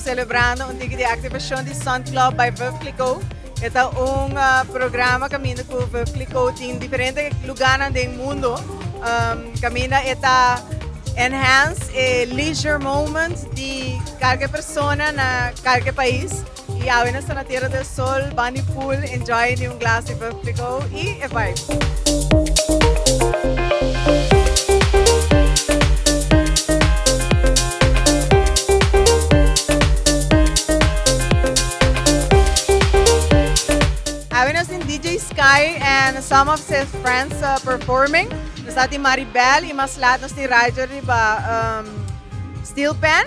celebrando un tiki di activacion di Sun Club by Veuve Clicquot. E ta un programa caminda cu Veuve Clicquot tin diferente lugarnan den mundo caminda e ta enhance e leisure moment di calke persona na calke pais. Y awe nos ta na Tierra del Sol, bandi pool, enjoy di un glas di Veuve Clicquot y e vibe. Awe nos tin DJ Sky and some of his friends performing. Nos ta tin Maribel y mas laat nos tin Rigel riba Steel Pan.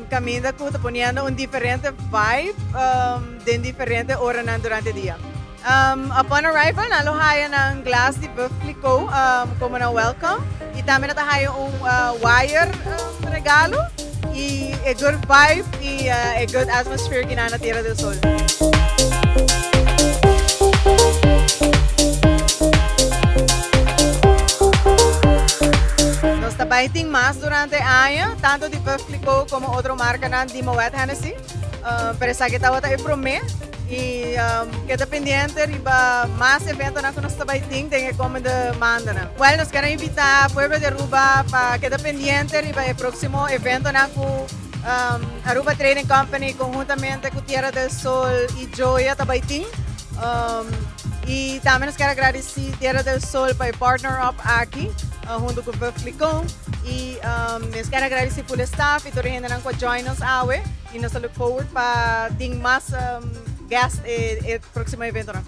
Caminda cu ta poniendo un diferente vibe den diferente oranan durante dia. Upon arrival nan lo haya nan glas di Veuve Clicquot como nan welcome y tambe nan ta haya un wire regalo y e good vibe y e good atmosphere ki nan na Tierra del Sol. Nos ta bay tin mas durante e aña, tanto di Veuve Clicquot como otro marcanan di Moet Hennessy, pero esaki tabata e prome y keda pendiente riba mas eventonan cu nos ta bay tin den e komende maandanan. Well, nos kier a invita pueblo di Aruba pa keda pendiente riba e proximo eventonan cu Aruba Trading Company conhuntamente cu Tierra del Sol y Joya ta bay tin. Y tambe nos kier a gradici Tierra del Sol pa e partner up aki hunto cu Veuve Clicquot. Y nos kier a gradici full staff y tur e hendenan cu a join nos awe. Y nos ta look forward pa tin mas guest e, e proximo eventonan.